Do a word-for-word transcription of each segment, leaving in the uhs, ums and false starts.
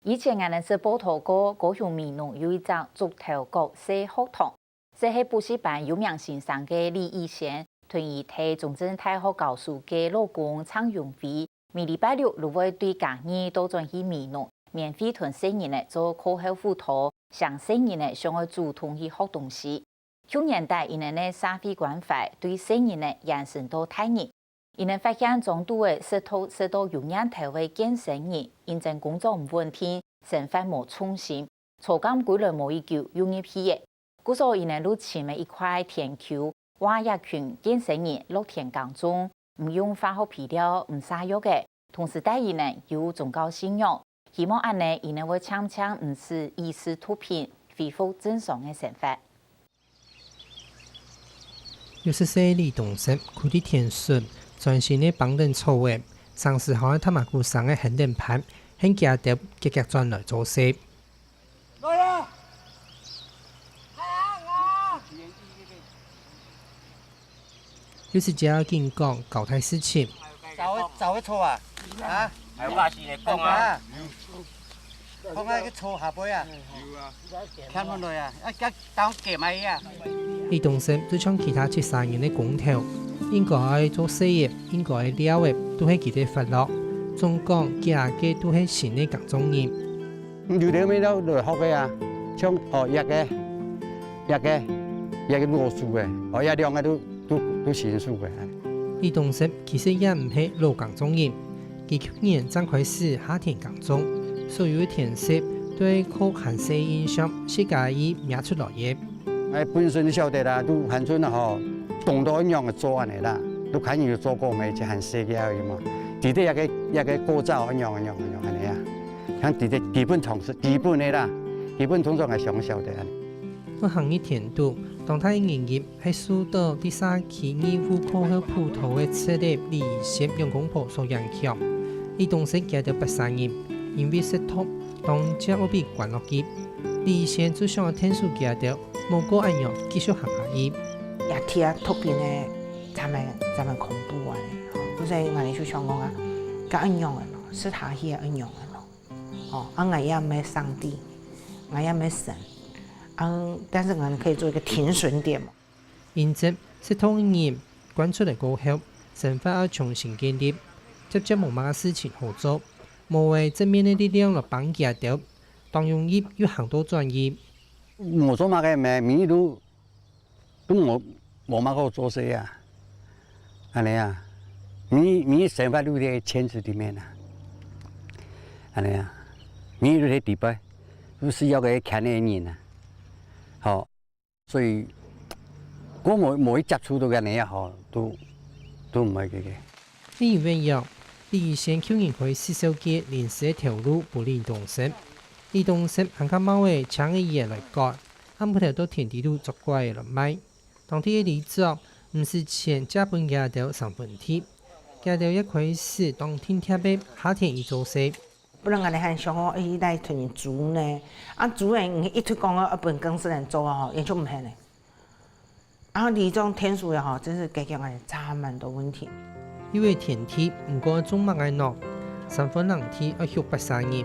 以前𠊎等識報導過，高雄美濃有一隻竹頭角細學堂，就係補習班有名先生个李以先，同佢在中正大學教書个老公鄭永輝，每禮拜六就會對嘉義倒轉去美濃，免費同細人仔做課後輔導，請細人仔想愛主動去學東西。舊年底，佢等个社會關懷對細人仔延伸到大人。佢等發現庄肚个食到食到有癮頭个健身人，因為工作毋穩定，生活無重心，坐監歸來無幾久又入去了。故所佢等就尋了一塊田坵，挖一群健身人落田耕種，毋用化學肥料，毋灑藥个，同時帶佢等有宗教信仰，希望恁呢佢等會漸漸毋使以食毒品，恢復正常个生活。 六十歲李東升跍在田脣，專心个挷等草仔，成時還愛探下古生个跈等伴，喊佢兜遽遽轉來做事。來啊！有時節愛緊趕交代事情， 找个找个草啊，啊，還有話是來講啊。啊，講啊，去草下背啊，有啊，看落來啊，啊，該當夾埋啊。李東升就像其他七儕人个工頭，應該愛做事个，應該愛尞个，都係佢兜發落。總講，佢兜都係新个耕種人。有兜乜都來學个啊，像哦，這个，這个，這个老樹个，哦，這兩个都都都新樹个。李東升其實也毋係老耕種人， 佢舊年正開始下田耕種，所有个田色都係靠還細个印象，自家去摸出來个。𠊎本身曉得啦，都還準吼，懂得仰般做恁呢啦，都看人有做過無，就還細个而已嘛。知得這个這个過程仰般仰般仰般恁呢啊，像知得基本常識、基本个啦，基本動作𠊎想曉得恁呢。 不行入田肚，當大个原因係受到在社區義務課後輔導个策略李醫生兩公婆所影響。李東升佢兜八儕人，因為食毒，當正愛分關落去。李醫生就想愛𢯭手佢兜，無過恁樣繼續行下去。也聽毒品个，真个真个恐怖啊！吼，所以𠊎就想講啊，該恁樣个咯，食下去个恁樣个咯。 哦，啊，𠊎也毋係上帝，𠊎也毋係神，啊，但是𠊎可以做一個停損點嘛。因為食毒个人關出來過後，生活愛重新建立，漸漸無麼个事情好做，無个正面个力量來幫佢兜，當容易又行到轉去。無做麼个咩，每日都 都無無麼个好做事啊，恁呢啊，每每生活都在圈子裡面啊，恁呢啊，每都在底背，都需要个牽个人啊，吼，所以，我無無去接觸到恁呢啊，吼，都都毋會个个。你以為樣，李醫生舊年開始紹介臨時个頭路分李東升，李東升還較冒个請个人來趕，暗晡頭到田底肚捉瓜仔來賣。 當地个里長毋使錢借分佢兜生份地，佢兜也開始當定貼个下田去做事。本來𠊎兜還想講，欸，來同人租呢，啊，租呢，你一直講啊，愛分公司人做啊，吼，也就毋肯呢。啊，里長、田主也好，真是解決𠊎兜差蠻多問題。有个田地，毋過種麼个呢？三分零地愛畜八儕人，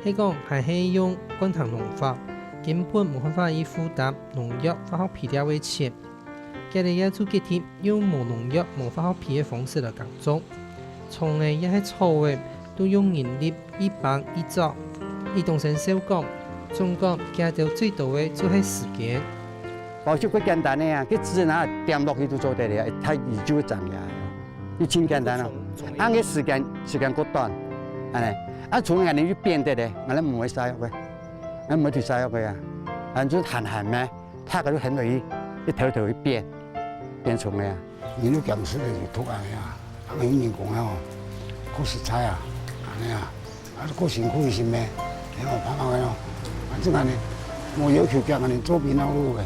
係講還係用灌耕農法，根本無辦法去負擔農藥、化學肥料个錢。 佢兜也就決定用無農藥、無化學肥个方式來耕種。蔥仔也係草仔，都用人力一挷一捉。李東升笑講，總講，佢兜最多个就係時間。保修較簡單个啊，佢只拿點落去就做得了，一太一就會長呀，就真簡單咯。啊，个時間時間較短，恁呢，啊，蔥仔恁呢就變得咧，恁呢毋會灑藥个，恁呢毋會去灑藥个啊，恁就閒閒咩。 大家都很容易一頭頭去變，變蟲个啊。人都減少了，就毒啊呀，啊，有人講啊，吼，過實在啊，恁呢啊，啊，過辛苦个心咩，你莫怕怕个咯，反正恁呢，無要求強，恁呢做比較好个。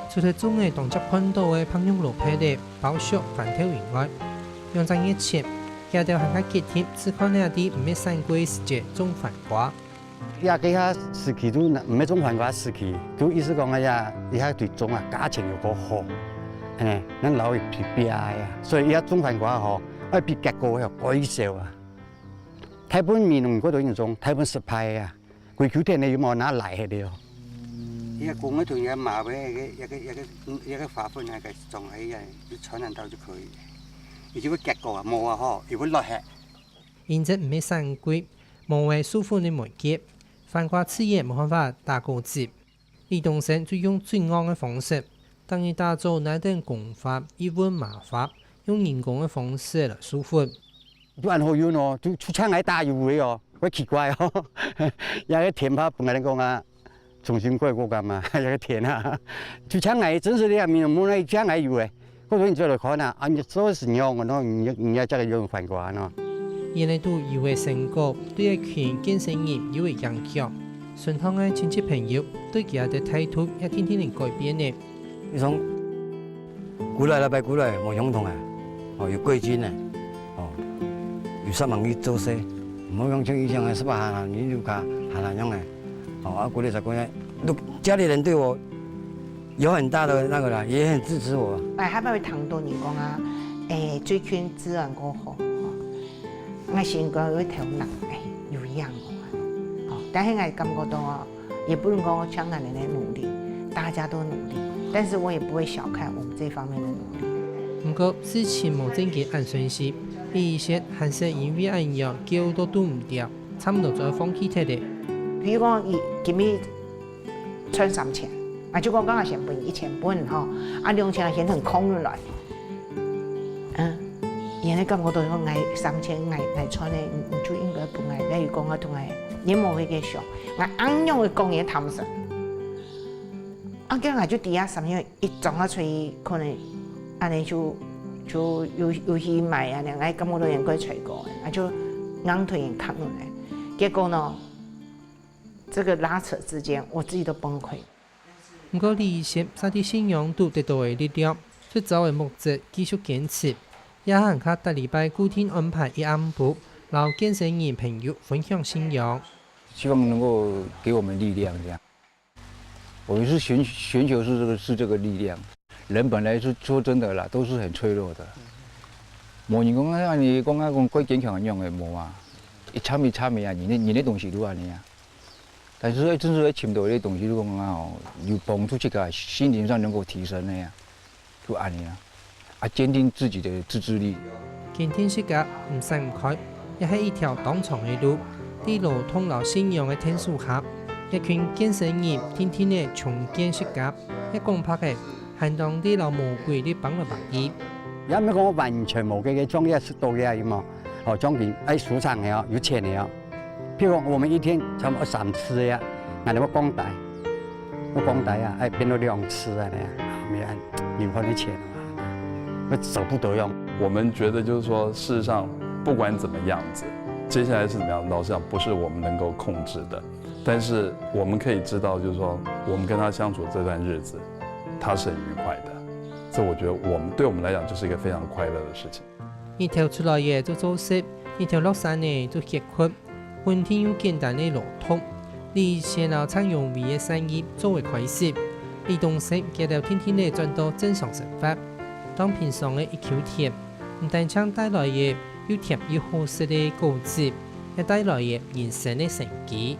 除了種个當常看到个白玉蘿蔔仔、包粟、番豆以外，兩隻月前，佢兜還較決定試看哪兜毋係山區時節種番瓜。 呀，該下時期都毋係種番瓜時期，都意思講啊呀，這下對種啊價錢又較好，恁呢，咱老一輩比啊呀，所以這種番瓜吼，愛比結果要高一些啊。大部分美濃人過多人種，大部分失敗个啊，歸舊田个又無拿來个了。這公个同這嫲个，一個一個一個一個花粉，那個種哎呀，就傳染到就可以了。已經會結果啊，無啊吼，又會落下。因為毋係產季，無个授粉个媒介，番瓜自然無辦法打果子。李東升就用最硬个方式，逐日打早拿等公花，一搵嫲花，用人工个方式來授粉。 就恁好運哦，就就像𠊎打油个哦，會奇怪哦。這個田怕分𠊎講啊，重新改過个嘛，這個田啊，就像𠊎真實个面，無來像𠊎有个，過頭你再來看啊，啊你做係仰个喏，你你也這個用番瓜喏。原來都有个成果，對一群健身人有个影響。身旁个親戚朋友對佢个態度也天天个改變呢。你從 過來啦，拜過來，無相同啊，哦，有貴精个，哦，有煞猛去做事，毋好講像以前个十八行行，你就較行行樣个，哦，啊，過來十幾年，都家裡人對我有很大的那個啦，也很支持我。哎，後擺會聽到人講啊，哎，最近治安過好，哦，𠊎心肝有頭那，哎，有影哦，哦，但係𠊎感覺到哦， 也不能講像恁樣个努力，大家都努力，但是我也不會小看我們這方面的努力。毋過，事情無正經恁順序，李怡雪還係因為恁樣噭到肚毋著，差毋多就愛放棄忒咧。比如講，佢今日賺三千，啊，就講剛好先分一千分吼，啊，兩千先同佢空落來。 嗯，原來感覺到講𠊎三千，𠊎，𠊎賺个，你，你就應該分𠊎，例如講𠊎同𠊎，你無會个想，𠊎恁樣个講也貪心。啊，該𠊎就知啊，三千一張啊出去，可能恁樣就，就有，有去買啊，𠊎感覺到應該才夠个，啊，就硬同佢扛落來。結果呢，這個拉扯之間，我自己都崩潰。 毋過李怡雪煞在信仰肚得到个力量，出走个目汁繼續堅持，也還較逐禮拜固定安排一暗晡，摎健身人朋友分享信仰。希望能夠給我們力量，這樣。我們是尋，尋求是這個，是這個力量。人本來是說真的啦，都是很脆弱的。無人講啊，你講啊，講過堅強个樣个無啊，一參一參个啊，人个，人个東西都恁樣啊。 但是說，真是愛尋到一個東西，就講啊，吼，有幫助自家心靈上能夠提升个呀，就恁樣啊，啊，堅定自己的自制力。堅定自家毋散毋開，也係一條當長个路。在勞動摎信仰个𢯭手下，一群健身人定定仔重建自家，也講白个，還當在摎魔鬼咧挷來挷去。也毋係講完全無个，个專業係多个啊，有無？哦，將近愛收場个哦，有錢个哦。 譬如講，我們一天差不多三次呀，𠊎等愛講台，愛講台啊，哎，變到兩次啊，恁樣，啊，沒有流汗的錢啊，會捨不得用。我們覺得就是說，事實上不管怎麼樣子，接下來是怎麼樣，老實講不是我們能夠控制的，但是我們可以知道，就是說我們跟他相處這段日子，他是很愉快的。這我覺得我們，對我們來講就是一個非常快樂的事情。 日頭出來咧就做事，日頭落山咧就歇睏，穩定又簡單个勞動。李怡雪摎蔡榮偉个生意做為開始，李東升佢兜定定仔轉到正常生活。當平常个一口田，毋單淨帶來个又甜又好食个果子，也帶來个人生个生機。